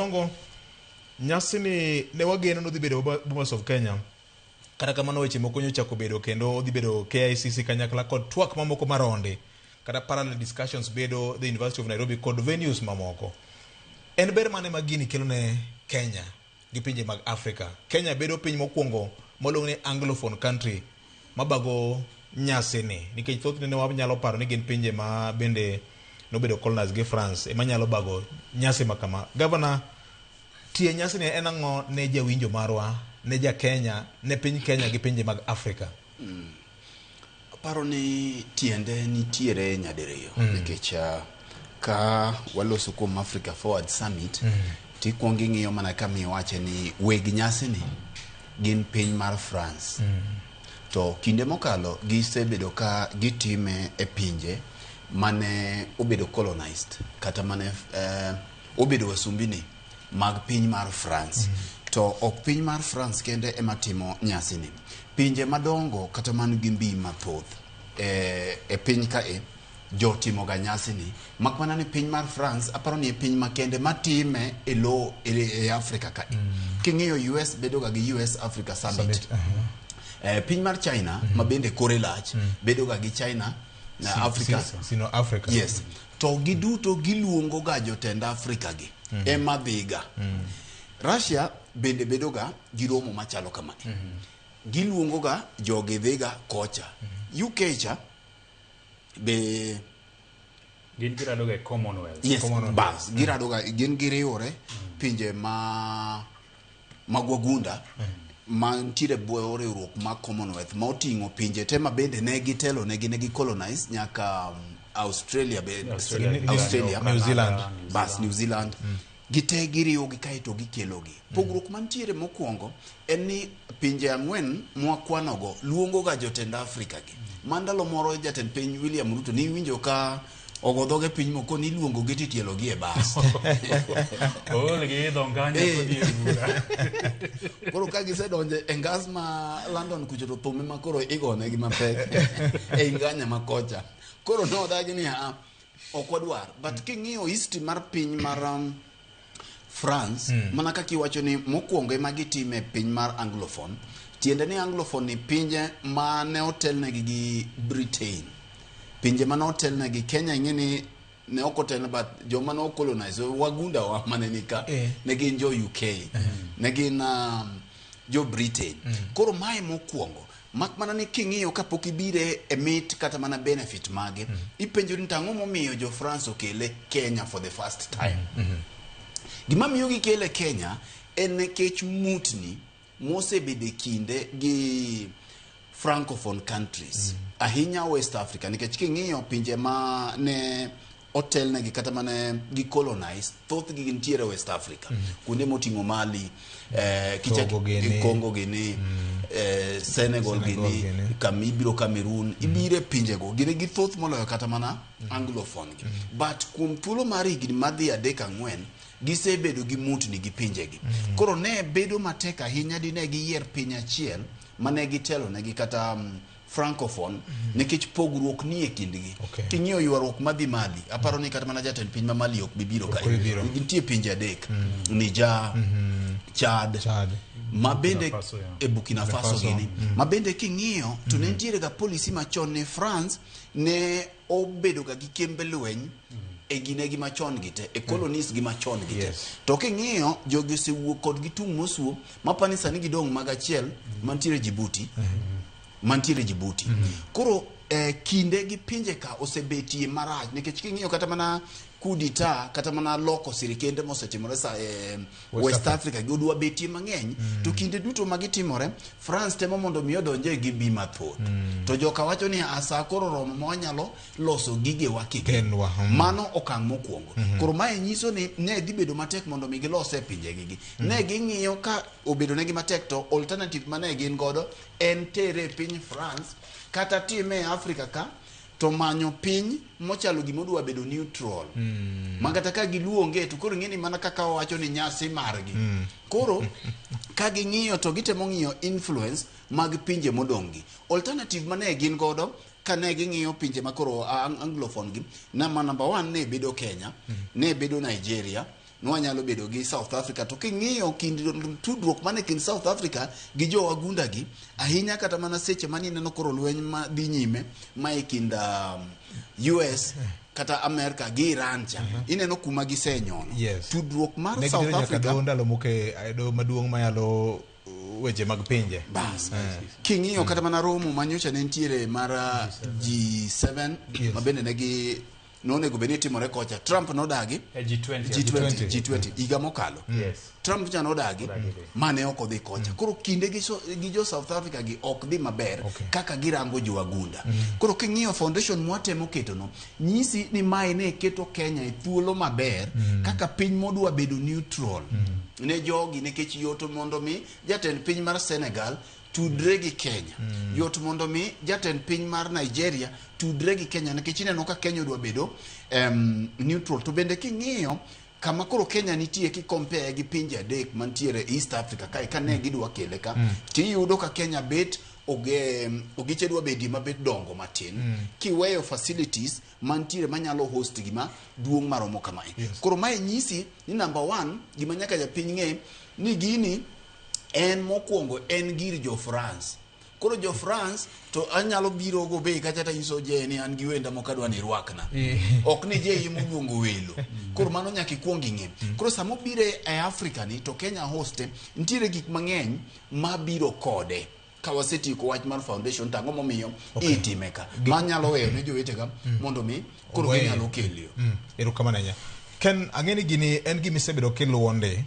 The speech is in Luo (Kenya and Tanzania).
Odongo, nyasi ni ne wageno nodhi bedo Bomas of Kenya. Kata kamano weche moko nyocha obedo kendo odhi bedo KICC kanyakla kod twak mamoko maronde kata parallel discussions bedo the University of Nairobi kod venues mamoko. En ber mane ma gini kelo ne Kenya gi pinje mag Afrika? Kenya bedo piny mokwongo moluong ni Anglophone country mabago nyasi ni nikech thothne ne wanyalo paro ni gin pinje ma bende nobedo colonized gi France ema nyalo bago nyasi ma kama. Governor, tie nyasi ni en ang'o ne jawinjo marwa, ne ja Kenya, ne piny Kenya gi pinje mag Afrika? Aparo ni tiende nitiere nyadiriyo nikech ka waloso kuom Africa Forward Summit tikuongo ing'iyo mana kama iwache ni weg nyasi ni gin piny mar France. To kinde mokalo gisebedo ka gitime e pinje mane obedo colonized kata mane obedo wasumbini mag piny mar France. To ok piny mar France kende ema timo nyasi ni. Pinje madongo kata man gi mbi mathoth e piny kae jotimoga nyasi ni mak mana ni piny mar France aparo ni e piny makende matime e lo e Africa kae. King'iyo US bedo ga gi US Africa Summit. Summit, Piny mar China ma bende kore lach bedo ga gi China na Africa Sino Africa. Yes. To giduto giluongo ga jotend Afrika gi ema dhiga. Russia bende bedo ga gi romo machalo kama. Giluongo ga jogi dhiga kocha. UK cha be Gin girado ga e Commonwealth. Yes, Commonwealth. bas girado ga gin giriwore pinje ma mag wagunda mantiere bwo riwruok mar Commonwealth ma oting'o pinje te ma bende ne gitelo negi ne gi colonize nyaka Australia be Australia, Australia New Zealand. Bas New Zealand gite giriwogi kaeto gikelogi. Pogruok mantiere mokwongo en ni pinje ang'wen mwakwanogo luongo ga jotend Afrika gi. Ma ndalo moro jatend piny William Ruto ni iwinjo ka ogo dhoge piny moko ni iluongo gi titielo gi e bas. Ool gi idho nganya kodhi e bura. Koro ka gisedonjo e ngas ma London kucho to thum ema koro igonegi mapek ei nganya ma kocha. Koro nodagi ni aa ok wadwar. But king'iyo history mar piny mar France mana kaka iwacho ni mokwongo ema gitime e piny mar Anglophone, tiende ni Anglophone ni pinje mane otelnegi gi Britain, pinje mane otelnegi Kenya ing'e ni ne ok otelne but joma ne colonize wagunda wa mane nika ne gin jo UK ne gin jo Britain. Koro mae mokwongo mak mana ni king'iyo kapok ibire e mit kata mana benefit mage ipenjori ni to ang'o momiyo jo France okele Kenya for the first time. Gima miyo gikele Kenya en nikech mutni mosebedo e kinde gi francophone countries ahinya West Africa nikech king'iyo pinje ma ne otelnegi kata mane gi colonize thothgi gintiere West Africa kuonde moting'o Mali Togo gini. Congo gini Senegal Senegal gini gini. kam ibiro Cameroon ibiro e pinjego gini gi thoth moloyo kata mana anglophone gi but kuom thuolo mar higni madhi adek ang'wen gisebedo gi mutni gi pinjegi. Koro ne bedo matek ahinya dine giyier piny achiel mane gitelo negi kata francophone nikech pogruok nie kindgi. King'iyo ywaruok madhi Mali, aparo ni kata mana jatend piny ma Mali ok bi biro Ok kae. bi biro. Nitie pinje adek, Niger, Chad, Chad. ma bende Faso, yeah. e Burkina Faso Faso, gini ma bende king'iyo to ne nitiere ga policy machon ni France ne obedo ga gi kembe lweny e ginegi machon gi te e colonies gi machon gi te. To king'iyo jogi osewuok kod gi tung' mosuo mapani sani gidong' mag achiel mantiere Djibouti mantiere Djibouti. Koro kinde gi pinje ka osebetie marach nikech king'iyo kata mana coup d'etat kata mana loko sirikende mosetimore sa West West Africa gi odwa betie mang'eny to kinde duto ma gitimore France temo mondo mi odonje gi bi mathoth to joka wacho ni asa koro romo ma wanyalo loso gigewa kigi. Kendwa, Mano okang' mokwongo. Koro mae nyiso ni ne dhi bedo matek mondo mi gilose e pinjegi gi. Ne ging'iyo ka obedo negi matek to alternative mane gin godo en tere e piny France kata time e Africa ka to manyo piny mochalo gima odwa bedo neutral ma kata ka giluonge to koro ing'e ni mana kaka wawacho ni nyasi margi koro ka ging'iyo to gitemo ng'iyo influence mag pinje modong' gi alternative mane gin godo ka ne ging'iyo pinje ma koro anglophone gi nama number one ne bedo Kenya ne bedo Nigeria nwanyalo bedo gi South Africa. To king'iyo kind tudruok mane kind South Africa gi jo wagunda gi ahinya, kata mana seche mane ineno koro lweny ma dhi nyime ma e kind US kata America gi Iran cha, ineno kuma gisenyono tudruok mar Ne South gitero nyaka Africa doho ndalo moko e doho maduong' mayalo weche mag pinje. Bas, king'iyo kata mana romo manyocha ne nitiere mar G7 ma bende negi nonego bed ni timore kocha, Trump nodagi. E G20. G20, G20 higa mokalo. Trump cha nodagi Odagi dhi. mane ok odhi kocha. Koro kinde gi, so, gi jo South Africa gi ok dhi maber kaka girango jowagunda. Koro king'iyo foundation mwatemo ketono nyisi ni mae ne keto Kenya e thuolo maber kaka piny modwa bedo neutral ne jogi, nikech yot mondo mi jatend piny mar Senegal tudre gi Kenya, yot mondo mi jatend piny mar Nigeria tudre gi Kenya, nikech ineno ka Kenya odwa bedo neutral. To bende king'iyo kama koro Kenya nitie ki compare gi pinje adek mantiere East Africa kae, kane gidwa kele ka, tiyudo ka Kenya bet ogiche dwa bedie mabet dongo matin kiweyo facilities mantiere manyalo host gima duong' maromo kamae. Koro mae nyisi ni number one, gima nyaka japiny ng'e ni gini en mokwongo en gir jo France. Koro jo France to anyalo biro go bei kacha tanyiso je ni an gi wenda moko adwa ni irwakna, ok ni je moluongo welo. Koro mano nyaka ikuong ing'e. Koro sama obiro e Africa ni to Kenya hoste, nitiere gik mang'eny mabiro kode. Ka wasetieko wach mar foundation, to ang'o momiyo itime ka manyalo weyo ne jowetega mondo mi koro Ogoye. ginyalo kelio. Erokamano ahinya. Ken, ang'e ni gini en gima isebedo kiluwo ndi.